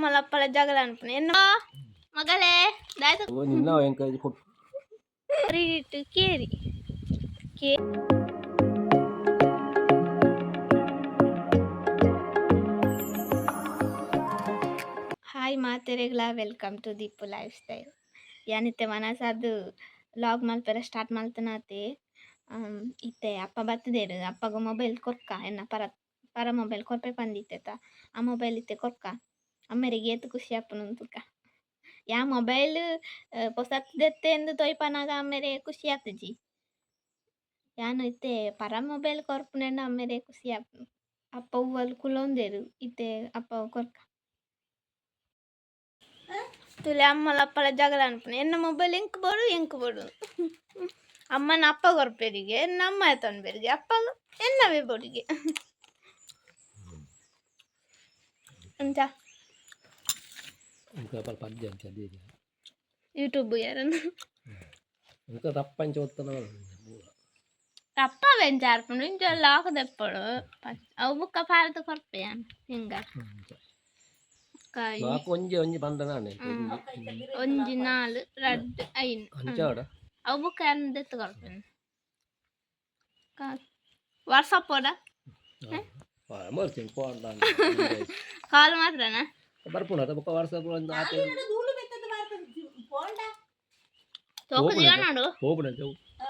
ಅಮ್ಮಲ ಅಪ್ಪಲ ಜಗಳ ಅನ್ಪುನ ಎನ್ನ ಮಗಳೇ ದಾಯ್ತ. ನಿನ್ನ ಎಂಕರೇಜ್ ಕೊಟ್ಟು. ಇಟ್ಟು ಕೇರಿ ಕೇ. ಹಾಯ್ ಮಾತೆರೆಗ್ಲ, welcome to Deepu life style. ಯಾನಿತ್ತೆ ಮನಸಾದ್ ವ್ಲಾಗ್ ಮಲ್ಪೆರೆ ಸ್ಟಾರ್ಟ್ ಮಲ್ತನಾತೆ. ಇತ್ತೆ ಅಪ್ಪ ಬತ್ತದೇರು, ಅಪ್ಪಗ ಮೊಬೈಲ್ ಕೊರ್ಕ, ಎನ್ನ ಪರ ಪರ ಮೊಬೈಲ್ ಕೊರ್ಪೆ ಪಂದಿತ್ತೆತ, ಆ ಮೊಬೈಲ್ ಇತ್ತೆ ಕೊರ್ಕ. ಅಮ್ಮೆರೆಗ್ ಏತ್ ಖುಷಿ ಆಪುಂಡು ತೂಕ. ಯಾ ಮೊಬೈಲ್ ಪೊಸತ್ ದೆತ್ತೆ ಎಂದು ತೊಯ್ಪನಾಗ ಅಮ್ಮೆರೆ ಖುಷಿ ಆತುಜಿ. ಯಾನ್ ಇತ್ತೆ ಪರ ಮೊಬೈಲ್ ಕೊರ್ಪುನೆಂಡ ಅಮ್ಮೆರೆ ಖುಷಿ ಆಪುಂಡು. ಅಪ್ಪ ಒವ್ವಲ್ ಕುಲೊಂದೆರು, ಇತ್ತೆ ಅಪ್ಪ ಕೊರ್ಕ. ತುಲೆ ಅಮ್ಮಲ ಅಪ್ಪಲ ಜಗಳ ಅನ್ಪುನ, ಎನ್ನ ಮೊಬೈಲ್ ಎಂಕ್ ಬೋಡು, ಎಂಕ್ ಬೋಡು. ಅಮ್ಮನ ಅಪ್ಪ ಕೊರ್ಪೆರಿಗೆ, ಎನ್ನ ಅಮ್ಮ ಎತ್ತೊನ್ಬೆರಿಗೆ, ಅಪ್ಪಗ ಎನ್ನವೇ ಬೋಡಿಗೆ ಅಂಚ. ಇಂಕ ಪದ್ಯ ಅಂಚ ದೀದ. ಯೂಟ್ಯೂಬ್ ಯಾರನ್ನ. ಇಂಕ ತಪ್ಪಂಚ ಒತ್ತನ. ತಪ್ಪ ಬೆಂಚಾರ್ಪುಂಡು, ಇಂಚ ಲಾಕ್ ದೆಪ್ಪೊಡು. ಅವು ಬುಕ್ಕ ಪಾರ್ದ್ ಕೊರ್ಪೆ ಯಾನ್ ಫಿಂಗರ್. ಲಾಕ್ ಒಂಜಿ ಒಂಜಿ ಪಂಡನಾನೆ. ಒಂಜಿ ನಾಲ್ ರಡ್ಡ್ ಐನ್. ಅಂಚಾಡ. ಅವು ಬುಕ್ಕ ಯಾನ್ ದೆತ್ತ್ ಕೊರ್ಪೆನ್. ವಾಟ್ಸಪ್ ಓಡ? ಮರ್ತೀನಿ ಪೋಂಡ. ಕಾಲ್ ಮಾತ್ರನಾ? ಬರ್ಪುಂಡು ಅದ ಬೊಕ್ಕ ವಾಟ್ಸಪ್ ಒಂದು ಆತೆ. ಸೋಕು ದಿವನೋಡು. ಹೋಗ್ಬಿಡ.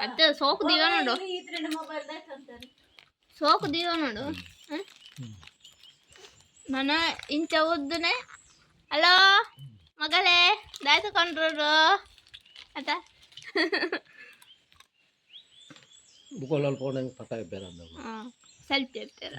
ಅತ್ತೆ, ಸೋಕು ದಿವನೋಡು, ಸೋಕು ದಿವನೋಡು. ಮನ ಇಂಚ ಉದ್ದನೆ, ಹಲೋ ಮಗಳೇ, ದಾಯ್ತು ಕೊಂಡ್ರು ಅತ್ತ. ಬುಕ್ಕೊಳ್ಳ ಫೋನ್ ಪಟ್ಟ ಬೇರೆ. ಹಾಂ, ಸೆಲ್ಫಿ ಇರ್ತೀರ.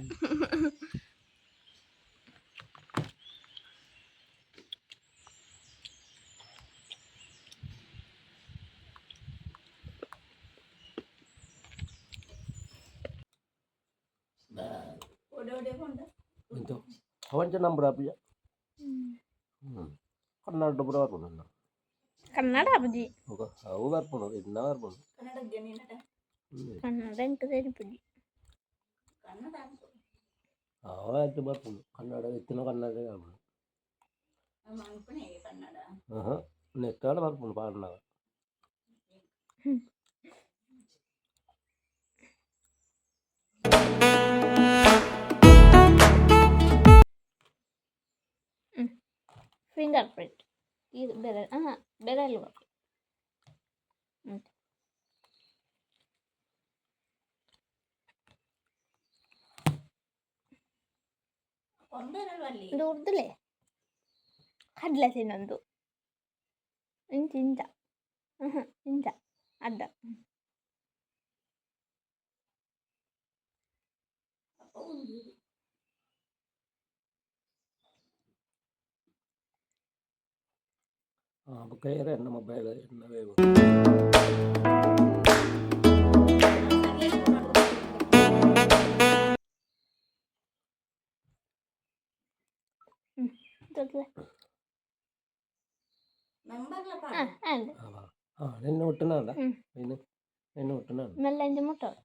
ಎಂತ ಅವಂಚ ನಂಬರ್ ಆಪಿಯ. ಹ್ಞೂ, ಕನ್ನಡ ಪೂರ ಬರ್ಪುಂಡು. ಕನ್ನಡ ಅಬುಜಿ. ಅವು ಬರ್ಪುಂಡು, ಇನ್ನ ಬರ್ಪುಂಡು. ಕನ್ನಡ ಎಂಕ್ ತೆರಿಪುಜಿ. ಅವ ಆಯ್ತು, ಬರ್ಪುಂಡು ಕನ್ನಡ ಇತ್ತಿನ ಕನ್ನಡ ಬರ್ಪುಂಡು. ಹಾಂ, ನೆಟ್ಟಾಡ ಬರ್ಪುಂಡು ಪಾಡ್ನಾಗ. ಫಿಂಗರ್ ಪ್ರಿಂಟ್ ಇದು ಬೆರಳು, ಹಾಂ, ಬೆರಳು. ಹ್ಞೂ. ಇದು ಉರ್ದುಲೆ ಕಡಲೆ ತಿನ್ನೊಂದು. ಇಂಚ ಇಂಚ, ಹ್ಞೂ, ಇಂಚ ಅಡ್ಡ. ಹಾಂ, ಬೊಕ್ಕ ಏರೆ ಎನ್ನ ಮೊಬೈಲ್ ಎನ್ನವೇ. ಹಾಂ ಅಲ್ಲ. ಹಾಂ, ನಿನ್ನ ಒಟ್ಟುನಾಂಡ. ಹ್ಞೂ. ಇನ್ನು ನಿನ್ನ ಒಟ್ಟುನಾಂಡ. ಮೆಲ್ಲ ಇಂಚ ಮುಟ್ಟೋಡು.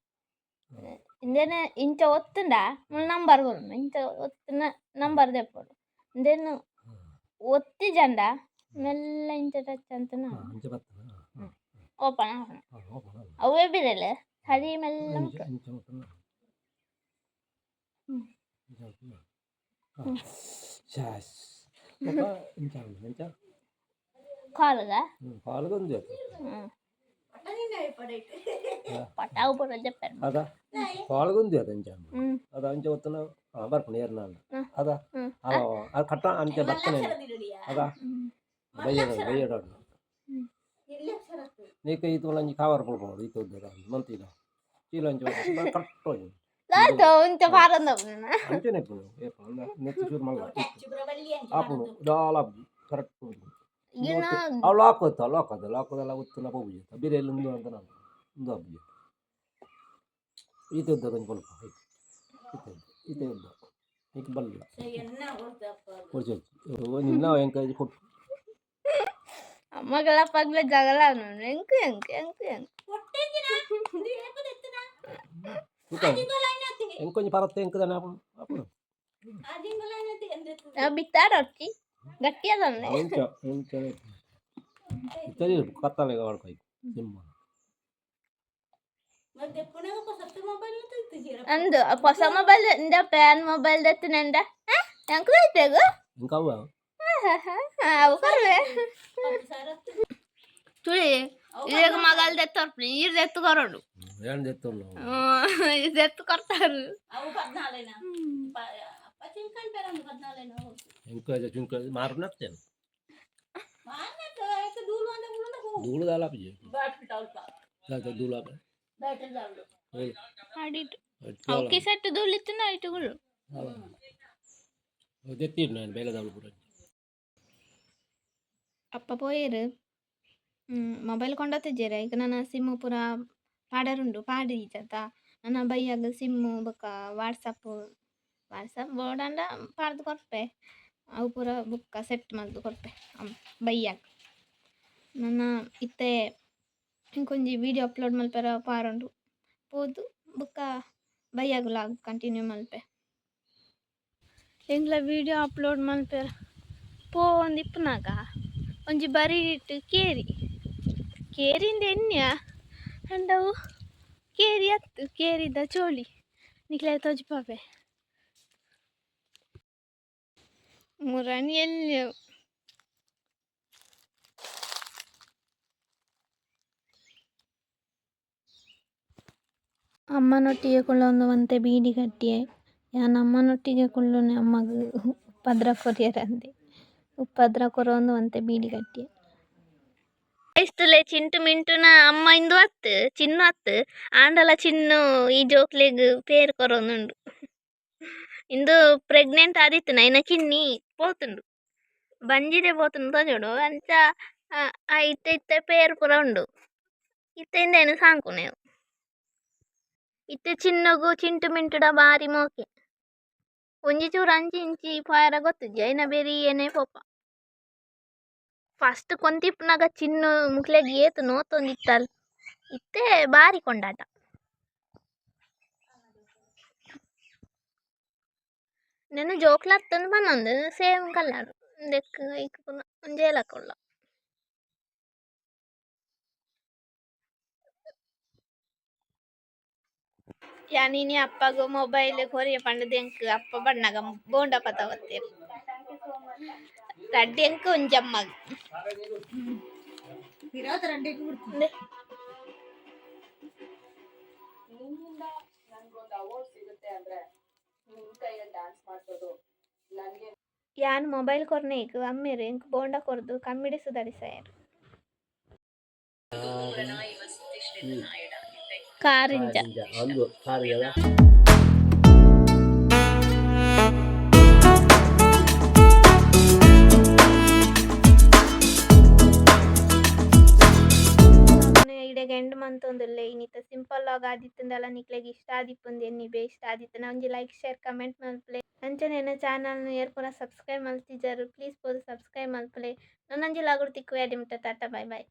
ಇಂದೇನ ಇಂಚ ಒತ್ತುಂಡ ಮುಲ್ ನಂಬರ್ ಬರುಂಡು. ಇಂಚ ಒತ್ತುನ ನಂಬರ್ ದೆಪ್ಪೊಡು. ಇಂದೆನ್ ಒತ್ತಿಜಂಡ ಮೆಲ್ಲ ಇಂಚ ಟಚ್ ಅಂತ. ಹಾಂ, ಅಂಚ ಬರ್ತದ. ಹಾಂ. ಓಪನ್ ಆಪುಂಡು. ಹಾಂ, ಓಪನ್. ಅವೇ ಬಿರಲ್ ಸರಿ ಮೆಲ್ಲ. ಇಂಚ ಮುಟ್ಟೋಡು. ಇಂಚ ಮುಟ್ಟುನ. ಹ್ಞೂ. ಇಂಚ ಮುಟ್ಟುನ. ಹಾಂ, ಶಾಸ್, ಬೊಕ್ಕ ಇಂಚ ಇಂಚ. ಕಾಲ್ಗ. ಹ್ಞೂ, ಕಾಲ್ಗೆ ಒಂದು ಆಯ್ತು. ಹ್ಞೂ, ಪಟಾವು ಬರೋ ಜಪ್ಪೆರ್. ಅದ ಕಾಲ್ಗೊಂದು ಅದು ಅಂಚ. ಹ್ಞೂ. ಅದ ಅಂಚ ಒತ್ತುನ. ಹಾಂ, ಬರ್ಪುಂಡು ಏರ್ನ. ಹ್ಮ್. ಅದ. ಹ್ಞೂ. ಅದು ಕಟ್ಟ ಅಂಚ ಬರ್ತನೆ ಅದ. ಬಯ್ಯಡ ಬಯ್ಯಡ. ಹ್ಞೂ. ನೀಕ ಈತ ಒಂಜಿ ಕಾವರ್ ಪುಡ್ಪುಂಡು. ಈತ ಉದ್ದದ ಮಂತಿನ ಚೀಲ ಅಂಚ ಕರೆಕ್ಟ್. ದಾದ ಇಂಚ ಪಾರಂದ. ಅಂಚನೆ ಇಪ್ಪುಂಡು ಏಪ ನೆತ್ತಿ ಚೂರು ಮಲ್ಲ ಆಪುಂಡು, ದಾಲ ಕರೆಕ್ಟ್. ಇನ್ನ. ಅವು ಲಾಕ್ ಹೊತ್ತ ಲಾಕ್ ಅದ ಲಾಕ್ ಅದೆಲ್ಲ ಉತ್ತುನ ಪೋಪುಜಿ ಬಿರೆಲ್ ಉಂದು ಅಂತ ನಾನು ಉಂದು ಆಪುಜಿ. ಈತ ಉದ್ದ ಒಂಜಿ ಪಲ್ಪ ಈತ ಉದ್ದ, ಈತ ಉದ್ದ ಈಕ ಬಲ್ಲ ಕೊಡ್ಚಿ ನಿನ್ನ ಎಂಕರೇಜ್ ಕೊಟ್ಟು. ಮಗಳ ಪಗ್ಲ ಜಗಳ ನೋಡು, ಎಂಕ್ ಎಂಕ್ ಎಂಕ್ ಎಂಕ್. ಎಂಕೊಂಜಿ ಪರತ್ತೆ ಎಂಕ್ ದಾನೆ ಆಪುಂಡು ಆಪುಂಡು. ಬಿತ್ತಾಡೊರ್ಚಿ. ಗಟ್ಟಿ ಅದಂದೆ. ಎಂಚ ಎಂಚ ಇತ್ತರಿ ಕತ್ತಲೆ ವಾಡ್ಕೈ ಸಿಮ್. ಅಂದು ಹೊಸ ಮೊಬೈಲ್ ಇಂದ ಪ್ಯಾನ್ ಮೊಬೈಲ್ ದತ್ತಿನಂಡ ಎಂಕ್ ಐತೆಗು. ಇಂಕವ್ವ. ಅವು ಕರ್ವೆ ತುಳಿ ಇವಾಗ ಮಗಲ್ ದೆತ್ತೊರ್ಪಿ ಈರ್ ದೆತ್ತು ಕೊರಡು. ಏನ್ ದೆತ್ತೊಲ್ಲ. ಇದು ದೆತ್ತು ಕೊರ್ತಾರು. ಎಂಕ ಚುಂಕ ಮಾರುನತ್ತೇನು ಧೂಳು ದಾಲಾಪಿ ಧೂಳು. ಅಡಿಟ್ ಅವಕ್ಕೆ ಸೆಟ್ ಧೂಳಿತ್ತು ಇಟ್ಟುಗಳು. ದೆತ್ತಿಡ್ ನಾನು ಬೇಲೆ ದಾಳು ಪೂರ. ಅಪ್ಪ ಪೋಯೆರ್ ಮೊಬೈಲ್ ಕೊಂಡೊತ್ತಿಜ್ಜೆರ್. ಐಕ್ ನನ ಸಿಮ್ ಪೂರ ಪಾಡರುಂಡು ಪಾಡಿಜತ ನನ ಬಯ್ಯಗ್ ಸಿಮ್ಮು ಬೊಕ ವಾಟ್ಸಪ್ ವಾಟ್ಸಪ್ ಬೋಡಾಂಡ ಪಾಡ್ದ್ ಕೊರ್ಪೆ. ಅವು ಪೂರ ಬೊಕ್ಕ ಸೆಟ್ ಮಲ್ತ್ ಕೊರ್ಪೆ ಬಯ್ಯಗ್. ನನ ಇತ್ತೆ ಎಂಕೊಂಜಿ ವೀಡಿಯೋ ಅಪ್ಲೋಡ್ ಮಲ್ಪೆರ ಪಾರುಂಡು ಪೋದು ಬೊಕ್ಕ ಬಯ್ಯಗ್ ವ್ಲಾಗ್ ಕಂಟಿನ್ಯೂ ಮಲ್ಪೆ. ಎಂಕ್ಲ ವೀಡಿಯೋ ಅಪ್ಲೋಡ್ ಮಲ್ಪೆರ ಪೋವೊಂದಿಪ್ಪುನಗ ಒಂಜಿ ಬರಿಟ್ ಕೇರಿ ಕೇರಿಂದ್ ಎನ್ನಿಯ ಆಂಡ ಅವು ಕೇರಿ ಅತ್ತ್, ಕೇರಿದ ಚೋಲಿ ನಿಕ್ಲೆಗ್ ತೋಜಿಪಾಪೆ. ಮುರಾನಿ ಎಲ್ಯವು. ಅಮ್ಮನೊಟ್ಟಿಗೆ ಕುಲ್ಲೊಂದು ಒಂತೆ ಬೀಡಿ ಕಟ್ಟಿಯೆ. ಯಾನ್ ಅಮ್ಮನೊಟ್ಟಿಗೆ ಕುಲ್ಲುನೆ ಅಮ್ಮಗ್ ಉಪದ್ರ ಕೊರಿಯೆರಂದೆ ಉಪದ್ರ ಕೊರೊಂದು ಒಂತೆ ಬೀಡಿ ಕಟ್ಟಿಯೆ. ಇಸ್ತುಲೆ ಚಿಂಟು ಮಿಂಟುನ ಅಮ್ಮ ಇಂದು ಅತ್ತ್ ಚಿನ್ನು ಅತ್ತ್ ಆಂಡಲ ಚಿನ್ನು ಈ ಜೋಕ್ಲೆಗ್ ಪೇರ್ ಕೊರೊಂದುಂಡು. ಇಂದು ಪ್ರೆಗ್ನೆಂಟ್ ಆದಿತ್ತುನ ಐನ ಕಿನ್ನಿ ಪೋತುಂಡು ಬಂಜಿಡೆ ಪೋತುಂಡು ತೋಜೊಡು ಅಂಚ ಇತ್ತೆ ಇತ್ತೆ ಪೇರ್ ಪೂರ ಉಂಡು. ಇತ್ತೆ ಇಂದೆನ್ ಸಾಂಕುನೆವು. ಇತ್ತೆ ಚಿನ್ನುಗು ಚಿಂಟು ಮಿಂಟುಡ ಬಾರಿ ಮೋಕೆ. ಒಂಜಿ ಚೂರು ಅಂಚಿ ಇಂಚಿ ಪೋಯೆರೆ ಗೊತ್ತುಜ್ಜಿ ಐನ ಬೆರಿಯೆನೆ ಪೋಪ. ಫಸ್ಟ್ ಕೊಂತಿಪ್ಪುನಗ ಚಿನ್ನು ಮುಕ್ಲೆಗ್ ಏತ್ ನೋತೊಂದಿತ್ತಲ್ ಇತ್ತೆ ಬಾರಿ ಕೊಂಡಾಟ. ನೆನ್ನ ಜೋಕ್ಲು ಅತ್ತಂದ್ ಪನೊಂದು ಸೇಮ್ ಕಲರ್ ಉಂದೆಕ್ ಐಕ್ ಪೂರ ಒಂಜೇ ಲೆಕ ಉಲ್ಲ. ಯಾನ್ ಇನಿ ಅಪ್ಪಗ್ ಮೊಬೈಲ್ ಕೊರಿಯೆ ಪಂಡುದು ಎಂಕ್ ಅಪ್ಪ ಬನ್ನಗ ಬೋಂಡ ಪತ ಬತ್ತೆರ್. ರಡ್ಡ್ ಎಂಕ್ ಒಂಜಿ ಅಮ್ಮಗ್. ಯಾನ್ ಮೊಬೈಲ್ ಕೊರ್ನೇಗ್ ಅಮ್ಮೆರ್ ಎಂಕ್ ಬೋಂಡ ಕೊರ್ದು ಕಮ್ಮಿಡೆ ಸುಧಾರಿಸಾಯೆರ್. ಕಾರಿಂಜ. ಅಂದು ಕಾರಿಂಜ. ಇಡೆಗ್ ಎಂಡ್ ಮಂತೊಂದುಲ್ಲೆ. ಇನಿತ ಸಿಂಪಲ್ ವ್ಲಾಗ್ ಆದಿತ್ತುಂಡಲ ನಿಕ್ಲೆಗ್ ಇಷ್ಟ ಆದಿಪ್ಪುಂದು ಎನ್ನಿಬೆ. ಇಷ್ಟ ಆದಿತ್ತುಂಡ ಒಂಜಿ ಲೈಕ್ ಶೇರ್ ಕಮೆಂಟ್ ಮಲ್ಪುಲೆ. ಅಂಚನೆ ಎನ್ನ ಚಾನಲ್ ನು ಏರ್ ಪೂರ ಸಬ್ಸ್ಕ್ರೈಬ್ ಮಲ್ತಿಜರ್ ಪ್ಲೀಸ್ ಪೋದು ಸಬ್ಸ್ಕ್ರೈಬ್ ಮಲ್ಪುಲೆ. ನನೊಂಜಿ ವ್ಲಾಗ್ ಡ್ ತಿಕ್ಕುವೆ ಅಡೆ ಮುಟ್ಟ ಟಾಟಾ ಬೈ ಬೈ.